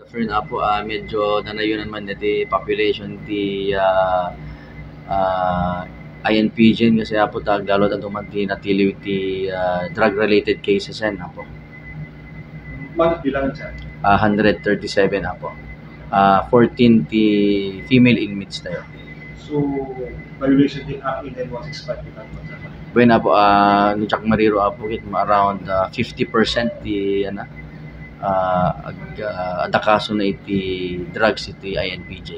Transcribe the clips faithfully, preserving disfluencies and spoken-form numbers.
Friend, apo, ah, medyo nanayunan man dati population ti, ah, ah, I N P J kasi, apo, ta aglalo ta duman ti natiliw ti, ah, drug-related cases, apo. Mano bilang, sir? Ah, hundred thirty-seven, apo. Ah, fourteen ti female inmates tayo. So, violation ti Act nine one six five ti, sir? Bueno, apo, ah, no diak mariro, apo, ket ma-, around, ah, fifty percent ti, ano, ah, ag-, ah, adda kaso na iti drugs iti I N P J.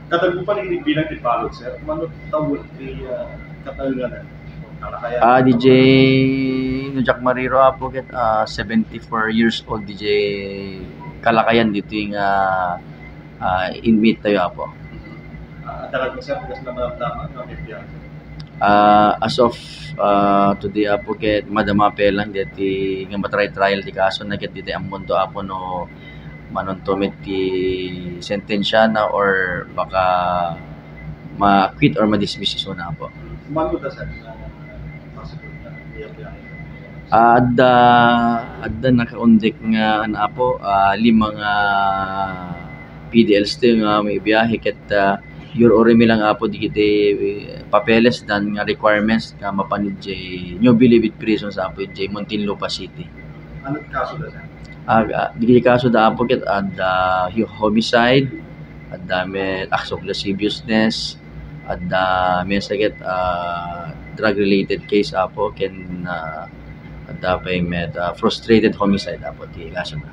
Kadagpo pa ni bilang ti balod, sir. Mano tawen ti, ah, kataenganan? Kalakayan. Ah, D J, no diak mariro, apo, ket, ah, seventy-four years old, D J, kalakayan ditoy nga, ah, inmate tayo, apo. Ah, talaga, sir, kasi naman ang tama, no, may bilang. Ah, as of, ah, today, apo, ket madama pa lang dati nga matry-trial ti kaso na ket dati ammondo, apo, no manuntumit ti sentensya na or baka ma-quit or ma-dismiss isuna, apo. Mano da, sir, na possible na biyahe? Ah, adda, adda nakaundek nga, ano, apo, ah, lima nga P D Ls tayo nga maibiyahe ket, ah, iyur-uri mi lang, apo, dagiti, eh, papeles dan nga requirements nga mapan idiay New Bilibid Prison sa, apo, idiay Muntinlupa City. Ano kaso da, sir? Ah, ah, dagiti kaso da, apo, ket adda hu-, homicide, adda met acts of lasciviousness, adda met saket, ah, drug-related case, apo, ken, ah, adda pay met, ah, frustrated homicide, apo, ti kaso na.